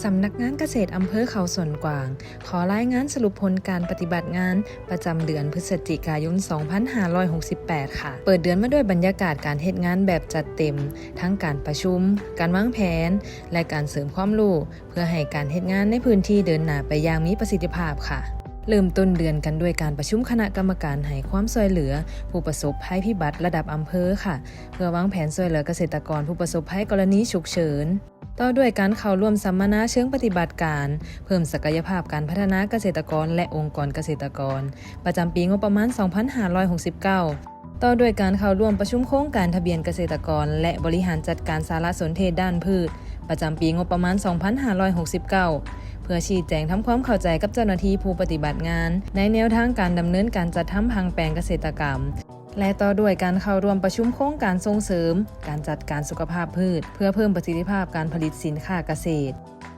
ສຳນັກງານກະເສດອຳເພີເຂົາສວນກວາງ ຂໍລາຍງານສະຫຼຸບຜົນການປະຕິບັດງານປະຈຳເດືອນພຶສຈິກາຍົນ ສອງພັນຫ້າຮ້ອຍຫົກສິບແປດ ຄ່ະ. ເປີດເດືອນມາດ້ວຍບັນຍາກາດການເຮັດງານແບບຈັດເຕັມ, ທັງການປະຊຸມ, ການວາງແຜນ ແລະ ການເສີມຄວາມຮູ້ ເພື່ອໃຫ້ການເຮັດງານໃນພື້ນທີ່ເດີນໜ້າໄປຢ່າງມີປະສິດທິພາບຄ່ະ. ເລີ່ມຕົ້ນເດືອນກັນດ້ວຍການປະຊຸມຄະນະກຳມະການໃຫ້ຄວາມຊ່ວຍເຫຼືອຜູ້ປະສົບໄພພິບັດລະດັບອຳເພີຄ່ະ, ເພື່ອວາງແຜນຊ່ວຍເຫຼືອກະເສດຕະກອນຜູ້ປະສົບໄພກໍລະນີສຸກເສີນ. ຕໍ່ດ້ວຍການເຂົ້າຮ່ວມສຳມະນາເຊີງປະຕິບັດການ ເພີ່ມສັກກະຍະພາບການພັດທະນາກະເສດຕະກອນ ແລະ ອົງກອນກະເສດຕະກອນ ປະຈຳປີງົບປະມານ ສອງພັນຫ້າຮ້ອຍຫົກສິບເກົ້າ, ຕໍ່ດ້ວຍການເຂົ້າຮ່ວມປະຊຸມໂຄງການທະບຽນກະເສດຕະກອນ ແລະ ບໍລິຫານຈັດການສາລະສົນເທດດ້ານພືດ ປະຈຳປີງົບປະມານ ສອງພັນຫ້າຮ້ອຍຫົກສິບເກົ້າ ເພື່ອຊີ້ແຈງທຳຄວາມເຂົ້າໃຈກັບເຈົ້າໜ້າທີ່ຜູ້ປະຕິບັດງານ ໃນແນວທາງການດຳເນີນການຈັດທຳຜັງແປງກະເສດຕະກຳ ແລະ ຕໍ່ດ້ວຍການເຂົ້າຮ່ວມປະຊຸມໂຄງການສົ່ງເສີມການຈັດການສຸຂະພາບພືດ ເພື່ອເພີ່ມປະສິດທິພາບການຜະລິດສິນຄ້າກະເສດ.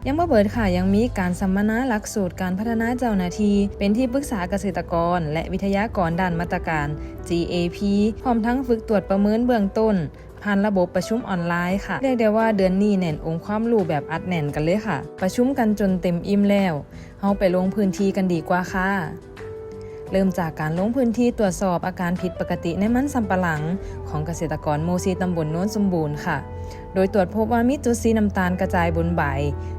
ຍັງບໍ່ເບີດຄ່ະ, ຍັງມີການສຳມະນາຫຼັກສູດການພັດທະນາເຈົ້າໜ້າທີ່ເປັນທີ່ປຶກສາກະເສດຕະກອນ ແລະ ວິທະຍາກອນດ້ານມາດຕະການ ຈີເອພີ ພ້ອມທັງຝຶກຕວດປະເມີນເບື້ອງຕົ້ນ ຜ່ານລະບົບປະຊຸມອອນລາຍຄ່ະ. ເລີຍກໄດ້ວ່າເດືອນນີ້ແໜ້ນອົງຄວາມຮູ້ແບບອັດແໜ້ນກັນເລີຍຄ່ະ. ປະຊຸມກັນຈົນເຕັມອີ່ມແລ້ວ, ເຮົາໄປລົງພື້ນທີ່ກັນດີກວ່າຄ່ະ. ເລີ່ມຈາກການລົງພື້ນທີ່ຕວດສອບອາການຜິດປະກະຕິໃນມັນສຳປະຫຼັງຂອງກະເສດຕະກອນໝູ່ສີ່ ຕຳບົນໂນນສົມບູນຄ່ະ, ໂດຍຕວດພົບວ່າມີຈຸດສີນ້ຳຕານກະຈາຍບົນໃບ,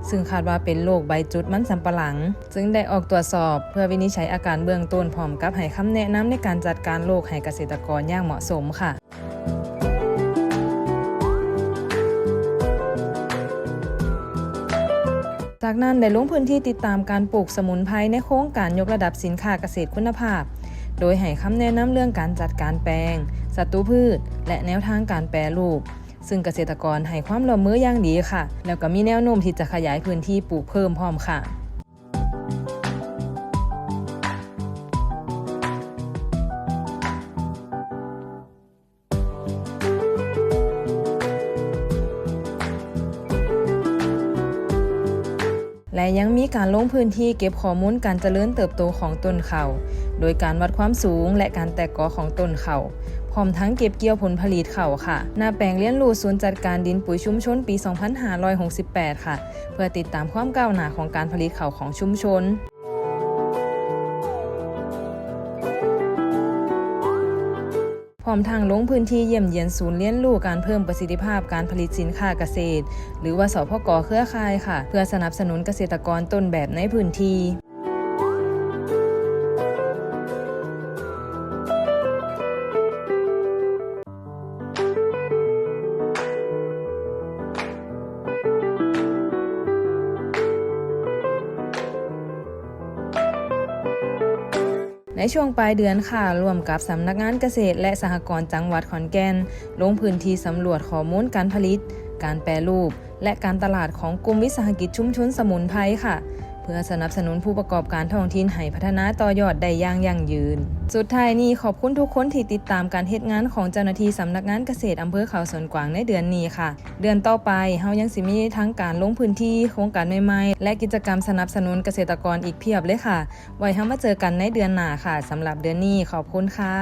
ຊຶ່ງຄາດວ່າເປັນໂລກໃບຈຸດມັນສຳປະຫຼັງ, ຈຶ່ງໄດ້ອອກຕວດສອບເພື່ອວິນິດໄຈອາການເບື້ອງຕົ້ນ ພ້ອມກັບໃຫ້ຄຳແນະນຳໃນການຈັດການໂລກໃຫ້ກະເສດຕະກອນຢ່າງເໝາະສົມຄ່ະ. ຈາກນັ້ນໄດ້ລົງພື້ນທີ່ຕິດຕາມການປູກສະໝຸນໄພໃນໂຄງການຍົກລະດັບສິນຄ້າກະເສດຄຸນນະພາບ, ໂດຍໃຫ້ຄຳແນະນຳເລື່ອງການຈັດການແປງ, ສັດຕູພືດ ແລະ ແນວທາງການແປຮູບ, ຊຶ່ງກະເສດຕະກອນໃຫ້ຄວາມຮ່ວມມືຢ່າງດີຄ່ະ, ແລ້ວກໍມີແນວໂນ້ມທີ່ຈະຂະຫຍາຍພື້ນທີ່ປູກເພີ່ມພ້ອມຄ່ະ. ແລະ ຍັງມີການລົງພື້ນທີ່ເກັບຂໍ້ມູນການຈະເລີນເຕີບໂຕຂອງຕົ້ນເຂົ້າ, ໂດຍການວັດຄວາມສູງ ແລະ ການແຕກກໍຂອງຕົ້ນເຂົ້າ, ພ້ອມທັງເກັບກ່ຽວຜົນຜະລິດເຂົ້າຄ່ະ, ນະແປງລຽນຮູ້ສູນຈັດການດິນປຸຍຊຸມຊົນປີສອງພັນຫ້າຮ້ອຍຫົກສິບແປດຄ່ະ, ເພື່ອຕິດຕາມຄວາມກ້າວໜ້າຂອງການຜະລິດເຂົ້າຂອງຊຸມຊົນ. ພ້ອມທັງລົງພື້ນທີ່ຢ້ຽມຢຽນສູນລຽນຮູ້ການເພີ່ມປະສິດທິພາບການຜະລິດສິນຄ້າກະເສດ ຫຼືວ່າ ສພກ ເຄືອຂ່າຍຄ່ະ, ເພື່ອສະໜັບສະໜູນກະເສດຕະກອນຕົ້ນແບບໃນພື້ນທີ່. ໃນຊ່ວງປາຍເດືອນຄ່ະ, ຮ່ວມກັບສຳນັກງານກະເສດ ແລະ ສະຫະກອນຈັງຫວັດຂອນແກ່ນ, ລົງພື້ນທີ່ສຳຫຼວດຂໍ້ມູນການຜະລິດ, ການແປຮູບ ແລະ ການຕະຫຼາດຂອງກຸ່ມວິສາຫະກິດຊຸມຊົນສະໝຸນໄພຄ່ະ, ເພື່ອສະໜັບສະໜູນຜູ້ປະກອບການທ້ອງຖິ່ນໃຫ້ພັດທະນາຕໍ່ຍອດໄດ້ຢ່າງຢັ້ງຢືນ. ສຸດທ້າຍນີ້, ຂອບຄຸນທຸກຄົນທີ່ຕິດຕາມການເຮັດງານຂອງເຈົ້າໜ້າທີ່ສຳນັກງານກະເສດອຳເພີເຂົາສວນກວາງໃນເດືອນນີ້ຄ່ະ. ເດືອນຕໍ່ໄປ, ເຮົາຍັງຊິມີທັງການລົງພື້ນທີ່, ໂຄງການໃໝ່ໆ ແລະ ກິດຈະກຳສະໜັບສະໜູນກະເສດຕະກອນອີກພຽບເລີຍຄ່ະ. ໄວ້ເຮົາມາເຈີກັນໃນເດືອນໜ້າຄ່ະ. ສຳລັບເດືອນນີ້, ຂອບຄຸນຄ່ະ.